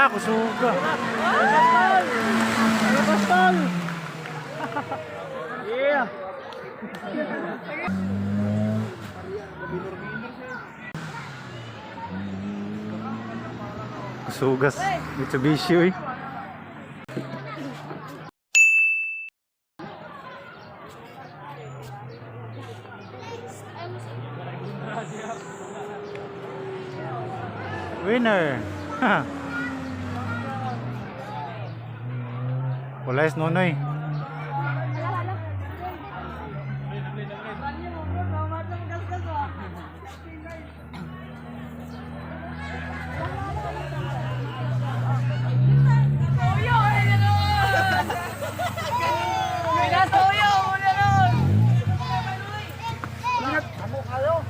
Ah, kusuga. Labas, tol! Yeah! Kusugas. Mitsubishi, uy. Winner! Wala is Nonoy.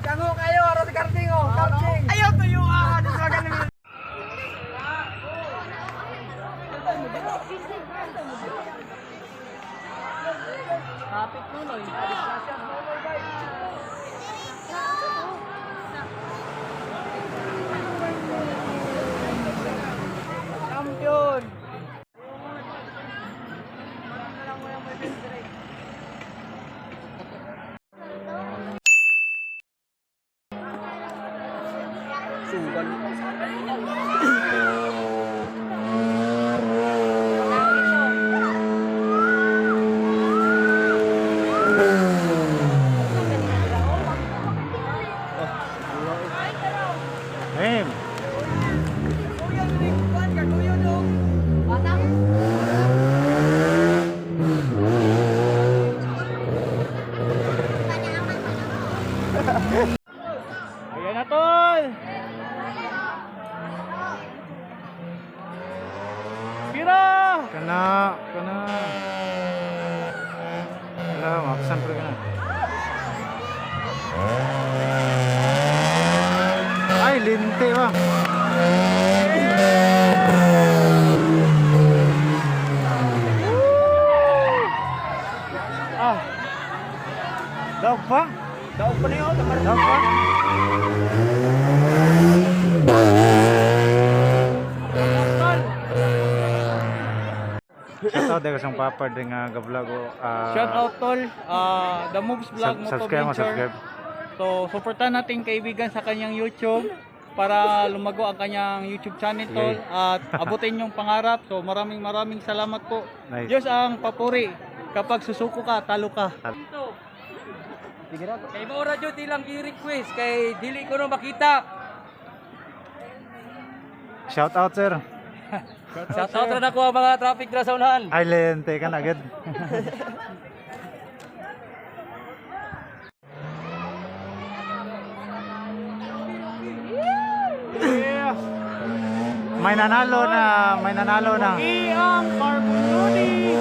Kango kayo, aros karting oh, karting. Ayaw tuyo ah, ano sa ganun. Kapit nunoy. Champion. Sugal. Hey, Ayan na, tol! Pira! Kana, kana. Wala, maabsan pa ka na. Ay, linte ba? Ah, Daog pa? Daog pa na yun. Daog pa? Shout out sa papa din nga ga-vlog o. Ah, Shout out, tol. Ah, The Moves Vlog Subscribe mo, Moto Venture. subscribe. So, supportan natin kaibigan sa kanyang YouTube para lumago ang kanyang YouTube channel, tol, Sige. at abutin yung pangarap. So, maraming maraming salamat po. Nice. Diyos ang papuri. Kapag susuko ka, talo ka. Kay mao ra jud ilang gi-request kay dili ko no makita. Shout out, sir. Shout out ra nako ang mga traffic dra sa unahan. Ay, lente ka na agad. Yeah! May nanalo na, may nanalo na. Ang Carbon Loading!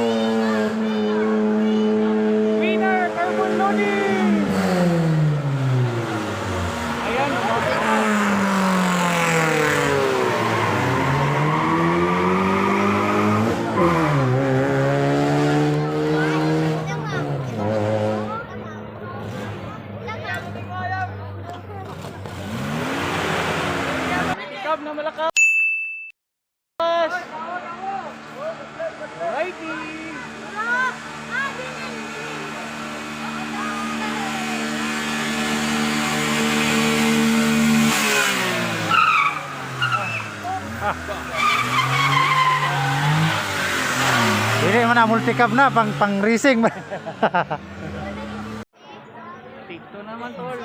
Winner, Carbon Loading! Ayan, umabot na. Pick na malakas! Alrighty! Dili mo na multicab na pang pang racing. Take two naman, tol.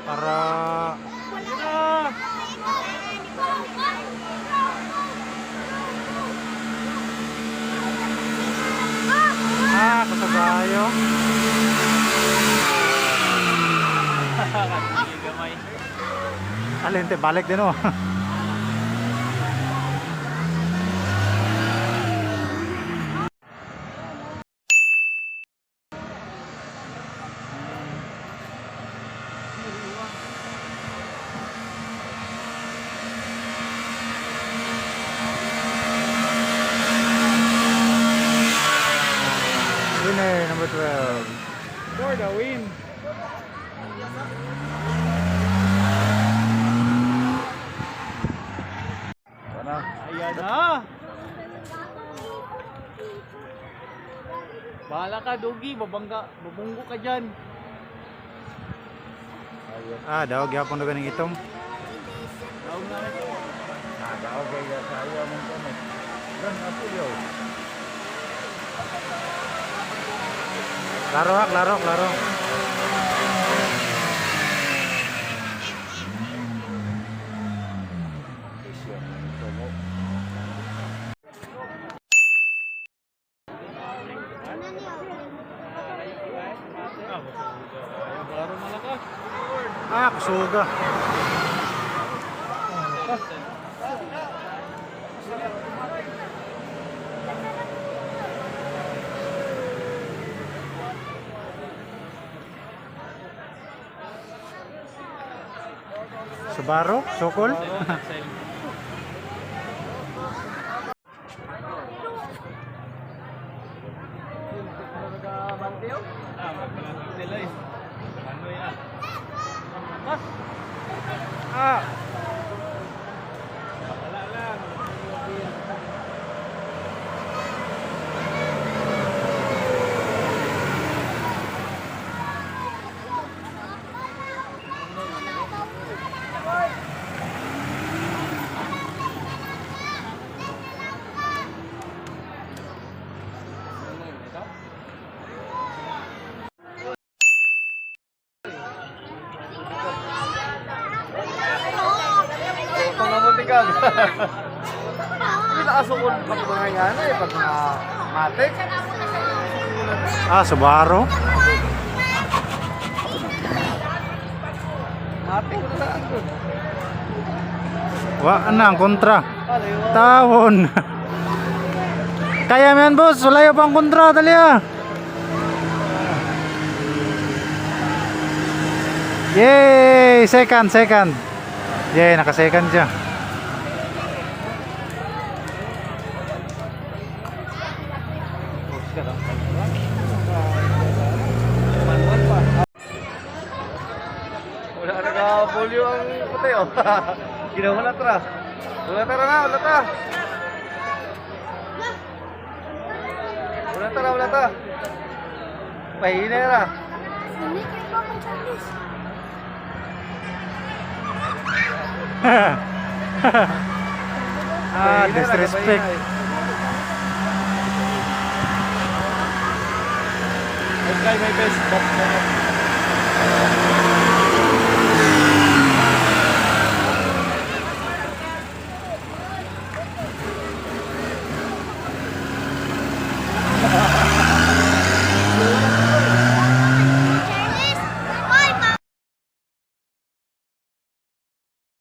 Para Ah! ah kasabayo. Gamay. Alente balik din oh. Winner number 12. For the win. Ayan na. Bahala ka, Dugi. Babangga, babunggo ka dyan. Ah, daog gyapon na ganing itom. Daog na rin. Ah, daog kay sa ayaw mong kami. Gan ato yo. Klaro ha, klaro, klaro. Klaro malakas. Ah, kusuga. Subaru, sukol. Sila eh. Ano yan? Lakas. Ah, Wala lang. Pangamuntikan. Hindi nakasukol pag mga yan eh, pag mga matik. ah, Subaru. Matik na lang. Wa na ang kontra. Tawon. Kaya mo yan, boss. Wala pa ang kontra. Dali ah. Yay! Second, second. Yay, naka-second siya. Wala ka nagka-polio ang puti oh. Ginawa na tra. Wala tara na, wala ta. Wala tara, wala ta. Pahina na. Ah, disrespect. I try my best. But,